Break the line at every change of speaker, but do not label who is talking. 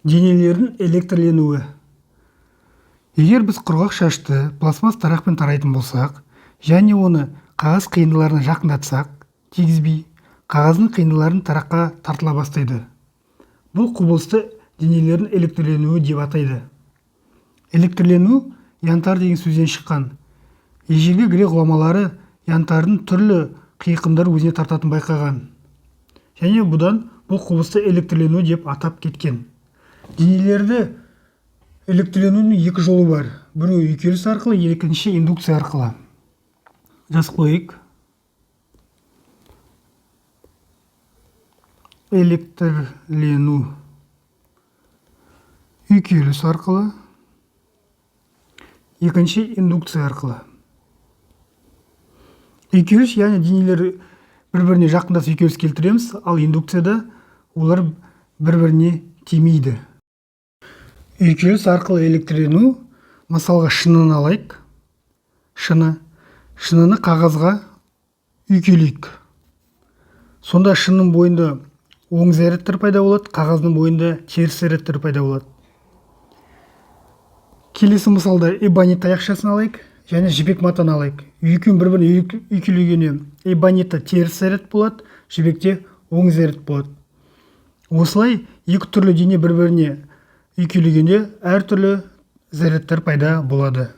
Денелердің электрленуі. Егер біз құрғақ шашты пластмасс тарақпен тарайтын болсақ және оны қағаз қиындыларына жақындатсақ, тигізбей, қағаздың қиындыларын тараққа тартыла бастайды. Бұл құбылысты денелердің электрленуі деп атайды. Электрлену янтарь деген сөзден шыққан. Ежелгі грек ғұламалары янтардың түрлі қиқымдар өзіне тартатынын байқаған. Және бұдан бұл құбылысты электрлену деп атап кеткен. Денелерді электрленудің екі жолы бар. Біреуі үйкеліс арқылы, екінші индукция арқылы. Жазып қояйық. Электрлену үйкеліс арқылы, екінші индукция арқылы. Үйкеліс, яғни денелер бір-біріне жақындасып үйкеліс келтіреміз, ал индукцияда олар бір-біріне тимейді. Үйкеліс арқылы электрлену, мысалға шыныны алайық. Шыны. Шыныны қағазға үйкелейік. Сонда шынның бойында оң зарядтар пайда болады, қағаздың бойында теріс зарядтар пайда болады. Келесі мысалда эбонит таяқшасын алайық және жібек матаны алайық. Екеуін бір-біріне үйкелегенде эбонитта теріс заряд болады, жібекте оң заряд болады. Осылай екі түрлі дене бір-біріне үйкелегенде әртүрлі зарядтар пайда болады.